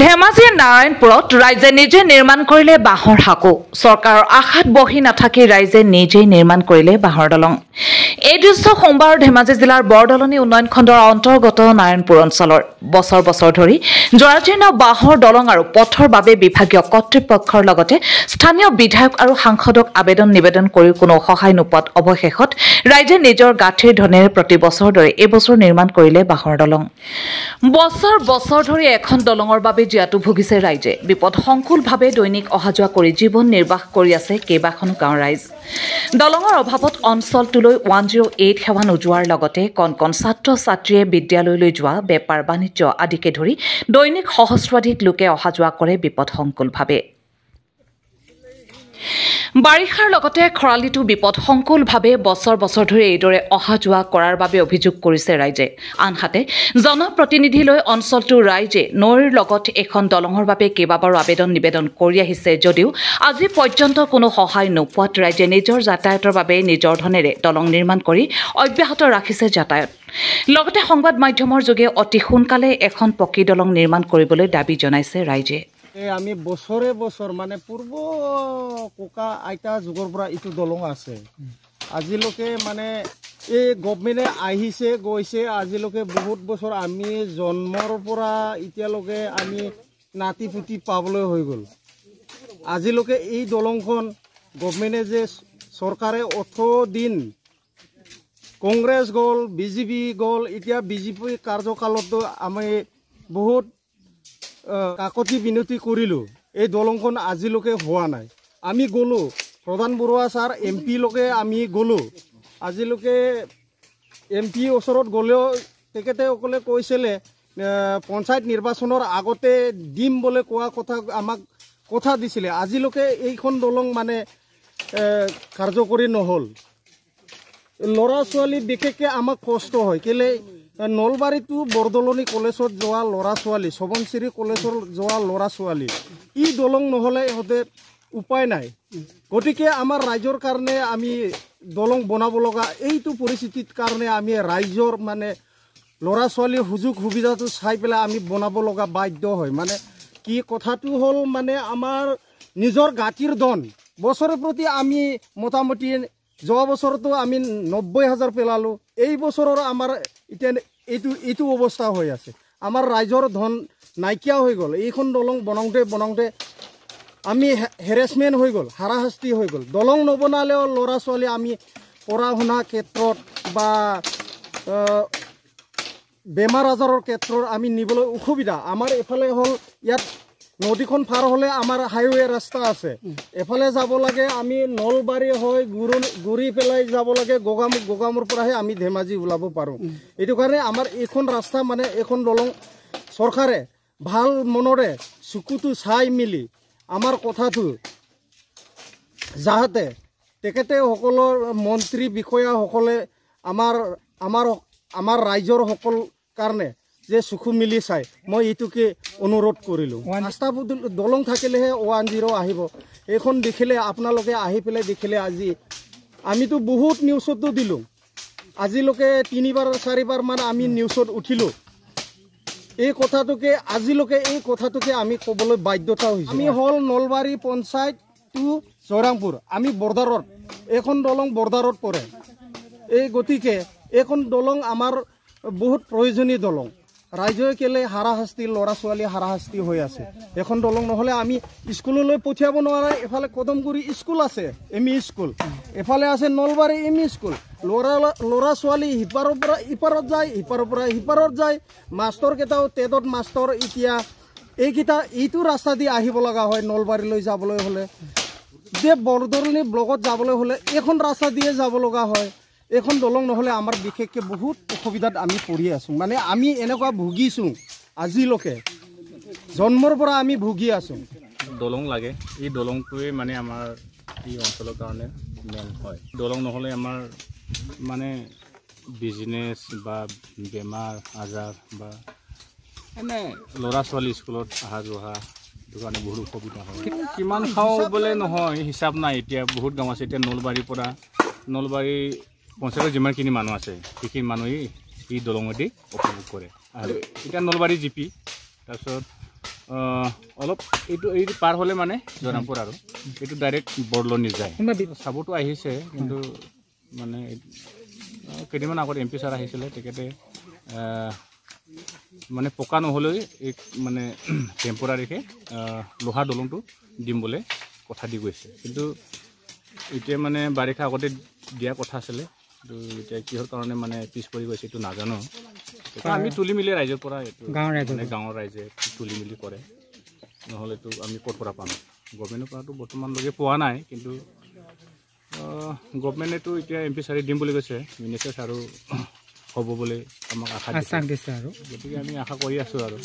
ধেমাজিৰ নাৰায়ণপুৰত ৰাইজে নিজে নিৰ্মাণ কৰিলে বাঁহৰ সাঁকো। চৰকাৰৰ আশাত বহি নাথাকি ৰাইজে নিজেই নিৰ্মাণ কৰিলে বাঁহৰ দলং। এই দৃশ্য সোমবাৰ ধেমাজি জিলাৰ বৰদলনি উন্নয়ন খণ্ডৰ অন্তৰ্গত নাৰায়ণপুৰ অঞ্চলৰ। বছৰ বছৰ ধৰি জৰাজীৰ্ণ বাঁহৰ দলং আৰু পথৰ বাবে বিভাগীয় কৰ্তৃপক্ষৰ লগতে স্থানীয় বিধায়ক আৰু সাংসদক আবেদন নিবেদন কৰিও কোনো সহায় নোপোৱাত অৱশেষত ৰাইজে নিজৰ গাঁঠিৰ ধনেৰে প্ৰতি বছৰৰ দৰে এইবছৰ নিৰ্মাণ কৰিলে বাঁহৰ দলং। বছৰ বছৰ ধৰি এখন দলঙৰ বাবে জীয়াতু ভুগিছে ৰাইজে। বিপদ সংকুলভাৱে দৈনিক অহা যোৱা কৰি জীৱন নিৰ্বাহ কৰি আছে কেইবাখনো গাঁৱৰ ৰাইজ। দলঙৰ অভাৱত অঞ্চলটোলৈ 108 সেৱা নোযোৱাৰ লগতে কণ কণ ছাত্ৰ ছাত্ৰীয়ে বিদ্যালয়লৈ যোৱা, বেপাৰ বাণিজ্য আদিকে ধৰি দৈনিক সহস্ৰাধিক লোকে অহা যোৱা কৰে বিপদসংকুলভাৱে। বাৰিষাৰ লগতে খৰালিতো বিপদ সংকুলভাৱে বছৰ বছৰ ধৰি এইদৰে অহা যোৱা কৰাৰ বাবে অভিযোগ কৰিছে ৰাইজে। আনহাতে জনপ্ৰতিনিধিলৈ অঞ্চলটোৰ ৰাইজে নৈৰ লগত এখন দলঙৰ বাবে কেইবাবাৰো আবেদন নিবেদন কৰি আহিছে যদিও আজি পৰ্যন্ত কোনো সহায় নোপোৱাত ৰাইজে নিজৰ যাতায়াতৰ বাবে নিজৰ ধনেৰে দলং নিৰ্মাণ কৰি অব্যাহত ৰাখিছে যাতায়াত। লগতে সংবাদ মাধ্যমৰ যোগে অতি সোনকালে এখন পকী দলং নিৰ্মাণ কৰিবলৈ দাবী জনাইছে ৰাইজে। আমি বছৰে বছৰ মানে পূৰ্ব ককা আইতা যুগৰ পৰা এইটো দলং আছে, আজিলৈকে মানে এই গভমেণ্টে আহিছে গৈছে, আজিলৈকে বহুত বছৰ আমি জন্মৰ পৰা এতিয়ালৈকে আমি নাতি পুতি পাবলৈ হৈ গ'ল। আজিলৈকে এই দলংখন গভমেণ্টে যে চৰকাৰে 18 দিন কংগ্ৰেছ গ'ল, বিজেপি গ'ল, এতিয়া বিজেপি কাৰ্যকালতো আমি বহুত কাকতি বিনতি কৰিলোঁ, এই দলংখন আজিলৈকে হোৱা নাই। আমি গ'লোঁ প্ৰধান বৰুৱা ছাৰ এম পিলৈকে আমি গ'লোঁ, আজিলৈকে এম পি ওচৰত গ'লেও তেখেতসকলে কৈছিলে পঞ্চায়ত নিৰ্বাচনৰ আগতে দিম বুলি কোৱা কথা আমাক কথা দিছিলে, আজিলৈকে এইখন দলং মানে কাৰ্যকৰী নহ'ল। ল'ৰা ছোৱালী বিশেষকৈ আমাক কষ্ট হয়, কেলৈ নলবাৰীতো বৰদলনি কলেজত যোৱা ল'ৰা ছোৱালী, সোৱণশিৰি কলেজত যোৱা ল'ৰা ছোৱালী, ই দলং নহ'লে ইহঁতে উপায় নাই। গতিকে আমাৰ ৰাইজৰ কাৰণে আমি দলং বনাব লগা এইটো পৰিস্থিতিৰ কাৰণে আমি ৰাইজৰ মানে ল'ৰা ছোৱালীৰ সুযোগ সুবিধাটো চাই পেলাই আমি বনাব লগা বাধ্য হয়। মানে কি কথাটো হ'ল, মানে আমাৰ নিজৰ গাঁঠিৰ ধন বছৰৰ প্ৰতি আমি মোটামুটি যোৱা বছৰতো আমি 90,000 পেলালোঁ, এই বছৰৰ আমাৰ এতিয়া এইটো অৱস্থা হৈ আছে। আমাৰ ৰাইজৰ ধন নাইকিয়া হৈ গ'ল। এইখন দলং বনাওঁতে বনাওঁতে আমি হেৰেছমেণ্ট হৈ গ'ল, হাৰাশাস্তি হৈ গ'ল। দলং নবনালেও ল'ৰা ছোৱালী আমি পঢ়া শুনা ক্ষেত্ৰত বা বেমাৰ আজাৰৰ ক্ষেত্ৰত আমি নিবলৈ অসুবিধা। আমাৰ এইফালে হ'ল ইয়াত নদীখন পাৰ হ'লে আমাৰ হাইৱে ৰাস্তা আছে, এফালে যাব লাগে আমি নলবাৰী হৈ গুৰি পেলাই যাব লাগে গোগামুখ, গোগামুৰ পৰাহে আমি ধেমাজি ওলাব পাৰোঁ। এইটো কাৰণে আমাৰ এইখন ৰাস্তা মানে এইখন দলং চৰকাৰে ভাল মনৰে চকুটো চাই মেলি আমাৰ কথাটো যাতে তেখেতেসকলৰ মন্ত্ৰী বিষয়াসকলে আমাৰ আমাৰ আমাৰ ৰাইজৰ সকল কাৰণে যে চকু মিলি চাই, মই এইটোকে অনুৰোধ কৰিলোঁ। ৰাস্তা দলং থাকিলেহে 10 আহিব। এইখন দেখিলে আপোনালোকে আহি পেলাই দেখিলে, আজি আমিতো বহুত নিউজতো দিলোঁ, আজিলৈকে 3বাৰ 4বাৰমান আমি নিউজত উঠিলোঁ। এই কথাটোকে আজিলৈকে এই কথাটোকে আমি ক'বলৈ বাধ্যতা হৈছোঁ। আমি হ'ল নলবাৰী পঞ্চায়ত টু জয়ৰামপুৰ, আমি বৰ্ডাৰত, এইখন দলং বৰ্ডাৰত পৰে। এই গতিকে এইখন দলং আমাৰ বহুত প্ৰয়োজনীয় দলং। ৰাইজে কেলে হাৰাশাস্তি, ল'ৰা ছোৱালী হাৰাশাস্তি হৈ আছে। এখন দলং নহ'লে আমি স্কুললৈ পঠিয়াব নোৱাৰে। এফালে কদমগুৰি স্কুল আছে, এম ই স্কুল, এফালে আছে নলবাৰী এম ই স্কুল। ল'ৰা ছোৱালী সিপাৰৰ পৰা ইপাৰত যায়, সিপাৰৰ পৰা সিপাৰত যায়। মাষ্টৰকেইটাও টেটত মাষ্টৰ এতিয়া এইকেইটা এইটো ৰাস্তা দি আহিব লগা হয় নলবাৰীলৈ যাবলৈ হ'লে, যে বৰদলনি ব্লকত যাবলৈ হ'লে এইখন ৰাস্তা দিয়ে যাব লগা হয়। এইখন দলং নহ'লে আমাৰ বিশেষকৈ বহুত অসুবিধাত আমি পৰি আছোঁ। মানে আমি এনেকুৱা ভুগিছোঁ আজিলৈকে, জন্মৰ পৰা আমি ভুগি আছোঁ। দলং লাগে, এই দলংটোৱে মানে আমাৰ এই অঞ্চলৰ কাৰণে মেইন হয়। দলং নহ'লে আমাৰ মানে বিজনেছ বা বেমাৰ আজাৰ বা এনে ল'ৰা ছোৱালী স্কুলত অহা যোৱা সেইটো কাৰণে বহুত অসুবিধা হয়। কিমান খাওঁ বোলে নহয় হিচাপ নাই। এতিয়া বহুত গাঁও আছে, এতিয়া নলবাৰীৰ পৰা নলবাৰী পঞ্চায়তৰ যিমানখিনি মানুহ আছে সেইখিনি মানুহেই এই দলঙেদি উপভোগ কৰে। আৰু এতিয়া নলবাৰী জি পি তাৰপিছত অলপ এইটো পাৰ হ'লে মানে জয়ৰামপুৰ আৰু এইটো ডাইৰেক্ট বৰদলনি যায়। চাবতো আহিছে, কিন্তু মানে কেইদিনমান আগত এম পি ছাৰ আহিছিলে, তেখেতে মানে পকা নহ'লেও এই মানে টেম্পৰাৰীকে লোহা দলংটো দিম বুলি কথা দি গৈছে। কিন্তু এতিয়া মানে বাৰিষা আগতে দিয়া কথা আছিলে, কিন্তু এতিয়া কিহৰ কাৰণে মানে পিছ পৰি গৈছে এইটো নাজানো। আমি তুলি মেলি ৰাইজৰ পৰা এইটো গাঁৱৰ ৰাইজে তুলি মেলি কৰে, নহ'লেতো আমি ক'ৰ পৰা পাম? গভমেণ্টৰ পৰাতো বৰ্তমানলৈকে পোৱা নাই, কিন্তু গভমেণ্টেতো এতিয়া এম পি ছাৰে দিম বুলি কৈছে, মিনিষ্টাৰ ছাৰো হ'ব বুলি আমাক আশা দিছে আৰু গতিকে আমি আশা কৰি আছোঁ আৰু।